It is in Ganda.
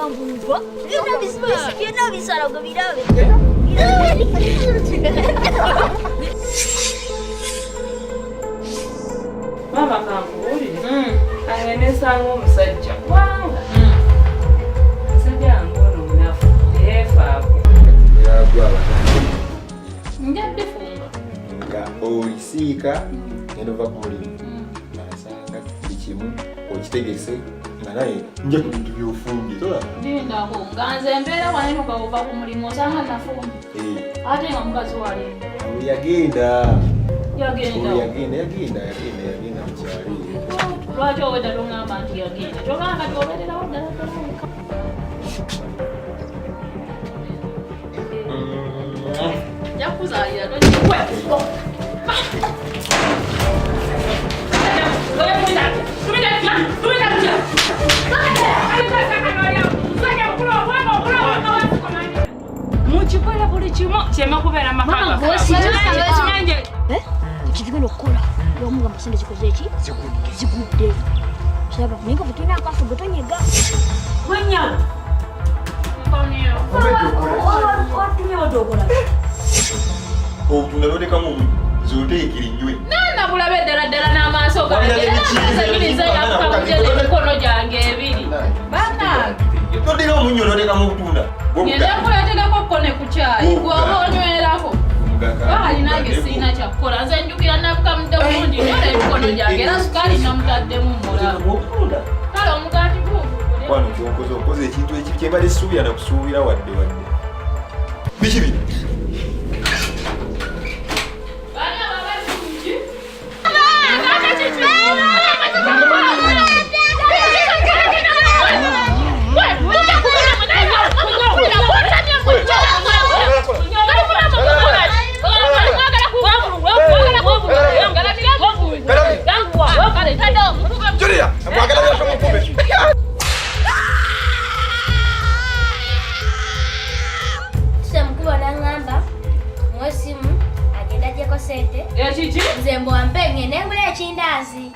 Mbuva. Byonna bisala gwe birabe. Maama kankubuulire. Ange nesanga omusajja kubanga omusajja wange ono munafu teyeefaako. Nja bifunga. Nga olisiika ngenda ova ku mulimu nasanga buli kimu okitegese nga naye nja ku bintu byofumbye tolaba. Lindako nga nze mbeera wano nga ova ku mulimu osanga nafumbye. Eh. Ate nga mukazi wali. Awo yagenda. Yagenda. Oyo yagenda yagenda yagenda yagenda mu kyalo eyo. Lwaki owedda tongamba nti yagenda? Kyokka nga obeererawo ddala ddala wekka. Nja kukuzaalira tojja. Mukikole buli kimu kireme kubeera maka. Kitugenda okukola lwamugamba sente zikoze eki zigudde kiraba naye nga bwetulina akafu gwe tonyega. Gwenyawo. Watumye odokola. Obutunda notekamu omunnyo zoteekere nnywe. Naana bulabe ddala ddala n'amaaso gange. Wabula Era n'ekiyiza nkaza nyiniza yakukamuja n'emikono gyange ebiri. Bannange. Todira omunnyo notekamu obutunda. Ngenda nkuleeterako kkone ku kyayi. Gwe oba onywerako. Baali nange sirina kyakukola. Nze njjukira nabukamudde bulungi nnyo n'emikono gyange era sukaali namutaddemu mmulaba. Obutunda. Kale omugaati guugugule. Wano kyokoze okoze ekintu ekibi kye mbadde sisuubira na kusuubira wadde wadde. Biki bino? Baani abo abali ku ki? Julia, mwagala byaffe mukube. Mukulu n'aŋŋamba muwe essimu agende aggyeko ssente. Ekiki? Nze mbwampe ngende ngule ekindaazi.